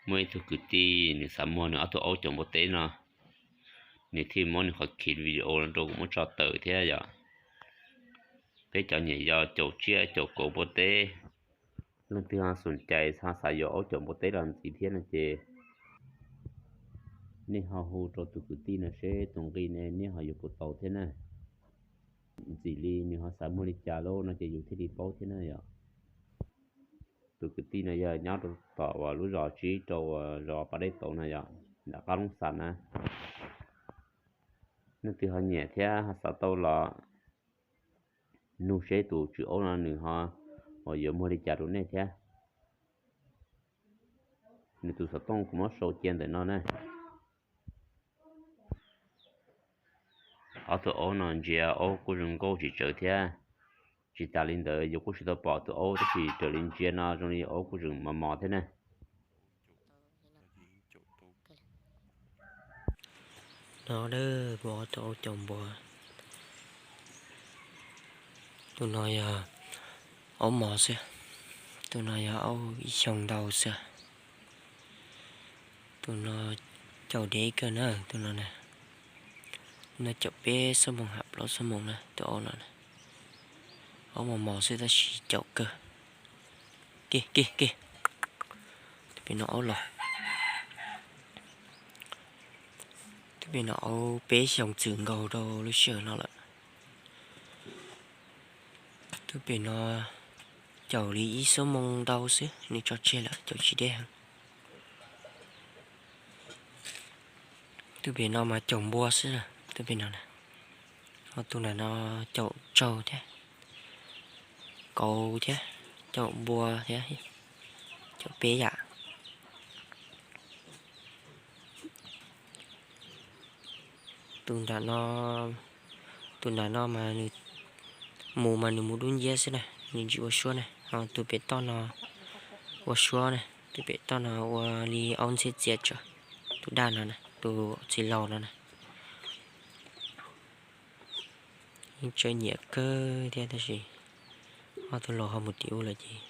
Muaj ib tug kwv tij nws xav muag nws ob tug aub caum npua teb no, nws thiaj muab nws qhov khiv video no rau kuv muab tso tawm thiab yom. Peb cov niam yau caum tsiaj caum kauv npua teb, leej twg ho xum cais ho xav yuav aub caum npua teb los ntxiv thiab no ces nej ho hu rau tus kwv tij no seb tus nqi ne nej ho yuav puas tau thiab na. Ntxim li nws ho xav muag li cas lawm no ces yus thiaj li paub thiab na yom. Tus kwv tij no yog nyob rau tom uas lub zos tsib rau uas zos Pas Dej Tauv no yom, nram qab Loob Xas na. Leej twg ho nyiam thiab ho xav tau los nug seb tus tswv aub no nws ho uas yuav muag li cas rau nej thiab. Nws tus xov tooj kuv muab sau cia ntawm no na. Ob tug aub no ntsia aub kuj zoo nkauj tsis tsawg thiab. Tsis tas li ntawd yus kuj tsis tau pom tus aub tab sis raws li ntsia no zoo li aub kuj zoo mos mos thiab na. No kuv ob tug aub caum npua. Tus no yog aub mos xwb, tus no yog aub ib xyoos ntau xwb. Tus no caum deb kawg na, tus no na. No caum peb xuab moos ham plaub xuab moos na tus aub no. Aub mos mos xwb tab sis caum kawg. Ke ke ke, tus pem no aub los. Tus pem no aub peb xyoos txwm nkaus rau lub sij hawm no lawm. Tus pem no caum li ib xuab moos ntau xwb nws tso tseg lawm, caum tsis deb heev. Tus pem no mas caum npua xwb, tus pem no na. Ho tus nram no caum tsaug thiab, kauv thiab, caum npua thiab, caum peb yam. Tus nram no, tus nram no mas nws mus mas nws mus dub nciab xwb na, nws tsis ua suab na. Ho tus pem toj no ua suab na, tus pem toj no ua li aub ntxhiab txias tsawv. Tus daj no na, tus txiv laus no na. Yeej tsawv nyiam kawg thiab tab sis ob tug laus ho mus tim ub lawm ces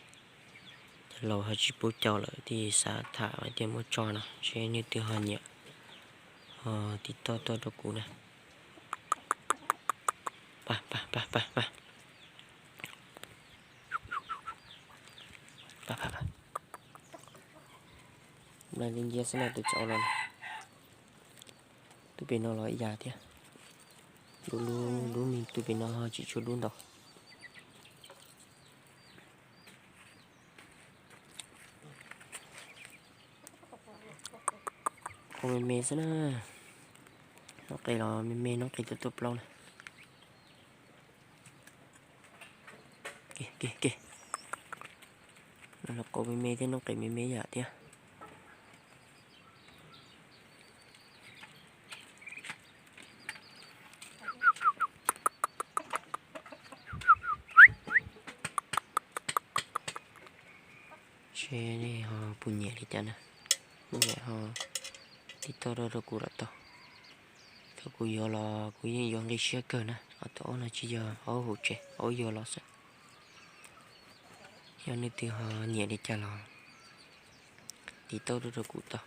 cov laus ho tsis pub caum lawm, thiaj xav tham hais tias muab tso no seb leej twg ho nyiam ho tiv toj tuaj rau kuv na. Pa pa pa pa pa. Nplaig li nciab xwb na tus tsav no. Tus pem no los ib yam thiab. Dub lub, dub me, tus pem no tsis tshua dub ntau. Qau me me xwb na. Noob qes los me me, noob qes tuaj tuaj plaub na. Ke ke ke. Los qau me me thiab noob qes me me yam thiab. Seb nej ho puas nyiam li cas na, nej ho tiv toj rau rau kuv los tau. Thaum kuv yuav los kuv yeej yuav nqi siab kawg na, ob tug aub no tsis yog aub hauv tsev, aub yuav los xwb. Yog nej twg ho nyiam li cas los tiv toj rau rau kuv tau.